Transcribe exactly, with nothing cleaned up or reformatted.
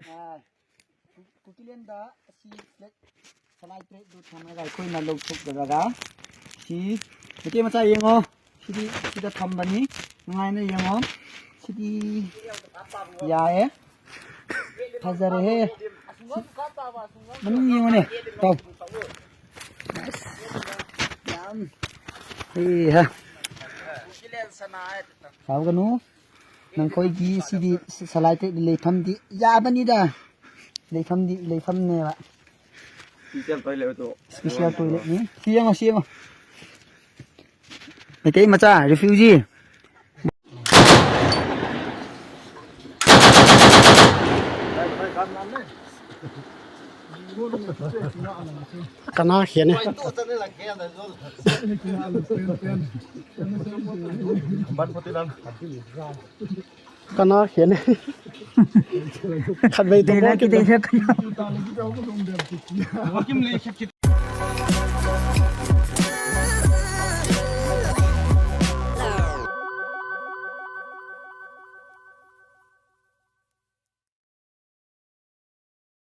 ꯑꯥ, ꯀꯨ-, ꯀꯨꯀꯤꯂꯦꯟꯗ ꯑꯁꯤ ꯐ꯭ꯂꯦꯠ ꯁꯂꯥꯏ ꯇꯔꯦꯠꯇꯨ ꯊꯝꯃꯒ ꯑꯩꯈꯣꯏꯅ ꯂꯧꯊꯣꯛꯆꯔꯒ ꯁꯤ ꯃꯩꯇꯩ ꯃꯆꯥ ꯌꯦꯡꯉꯣ꯫ ꯁꯤꯗꯤ ꯁꯤꯗ ꯊꯝꯕꯅꯤ꯫ ꯅꯨꯡꯉꯥꯏꯅ ꯌꯦꯡꯉꯣ꯫ ꯁꯤꯗꯤ ꯌꯥꯏꯌꯦ꯫ ꯐꯖꯔꯦꯍꯦ꯫ ꯃꯅꯨꯡ ꯌꯦꯡꯉꯨꯅꯦ꯫ ꯇꯥꯎ꯫ ꯑꯁ꯫ ꯌꯥꯝ꯫ ꯍꯦ ꯍꯥ꯫ ꯁꯥꯎꯒꯅꯨ꯫ ꯅꯈꯣꯏꯒꯤ ꯁꯤꯗꯤ ꯁꯂꯥꯏ ꯇꯔꯦꯠ ꯂꯩꯐꯝꯗꯤ ꯌꯥꯕꯅꯤꯗ꯫ ꯂꯩꯐꯝꯗꯤ ꯂꯩꯐꯝꯅꯦꯕ꯫ Special toilet ꯇꯣ꯫ Special toilet ꯅꯤ꯫ ꯁꯤ ꯌꯦꯡꯉꯣ, ꯁꯤ ꯌꯦꯡꯉꯣ꯫ ꯃꯩꯇꯩ ꯃꯆꯥ, refugee꯫ ꯀꯅꯥ ꯍꯦꯟꯅ? ꯀꯅꯥ ꯍꯦꯟꯅ? ꯈꯟꯕꯩ ꯇꯧꯕ ꯈꯤꯇꯪ꯫